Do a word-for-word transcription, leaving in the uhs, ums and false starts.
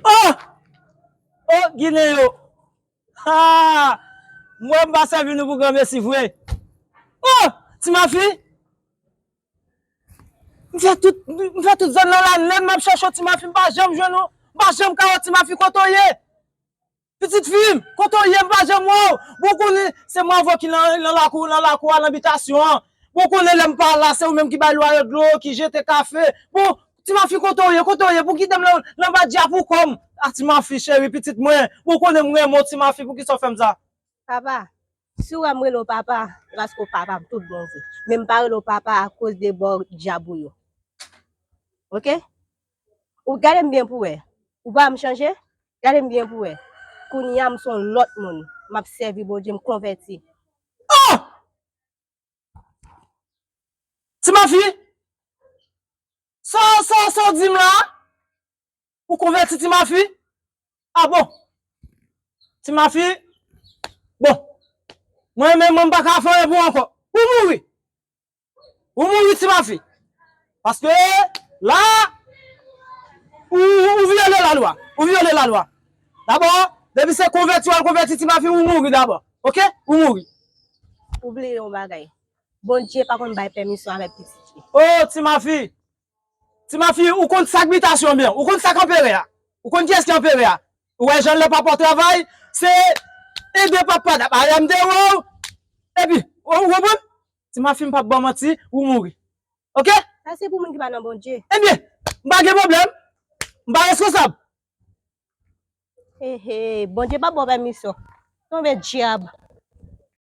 Oh! Oh, Ginen yo! Ha! M wè m pa sèvi nou pou granmesi vre. Oh! Ti Mafi! M fè tout, m fè tout zòn nan lalèn, m ap chèche w, Ti Mafi, m pa janm jwenn ou. M pa janm ka wè w, Ti Mafi, kote w ye? Pitit fi m, kote w ye? M pa janm wè w. Bon, w konnen, se mwen avè w ki nan, nan lakou, nan lakou a, nan bitasyon an. Bon, w konnen lè m pa la, se ou menm ki bay lwayo dlo, ki jete kafe. Bon, Ti Mafi, kote w ye? Kote w ye? Pou kite m nan, nan ba dyab ou kò m. A, Ti Mafi, cheri, pitit mwen. Bon, w konnen m renmen w, Ti Mafi, poukisa w fè m sa? Papa, si w wè m rele w papa, se paske w papa m tout bon vre. Men m pa rele w papa akoz de bò dyab ou yo. Oke? Ou gade m byen pou wè. Ou pa wè m chanje? Gade m byen pou wè. Kounye a, m se yon lòt moun. M ap sèvi Bondye, m konvèti. Oh! Ti Mafi? Sa, sa, sa w di m la? Ou konvèti, Ti Mafi? A bon? Ti Mafi? Bon. Mwen menm, mwen m pa ka fè anyen pou ou ankò. Ou mouri. Ou mouri, Ti Mafi. Paske la, ou, ou vyole lalwa. Ou vyole lalwa. Dabò, depi se konvèti w al konvèti, Ti Mafi, ou mouri dabò. Oke? Ou mouri. Ou bliye yon bagay. Bondye pa konn bay pèmisyon avèk pitit li. Oh, Ti Mafi. Ti Mafi, ou konn sa k bitasyon byen. Ou konn sa k anperè a. Ou konn kiyès ki anperè a. Ou wè jan lè papa w travay, se ede papa dap. Ayè m te wè w. Epi, ou, ou konprann? Ti Mafi, m p ap ba w manti, ou mouri. Oke? Sa se pou moun ki pa nan Bondye. Ebyen, m pa gen pwoblèm. M pa reskonsab. Ehe, Bondye p ap ba w pèmisyon. Tonbe dyab.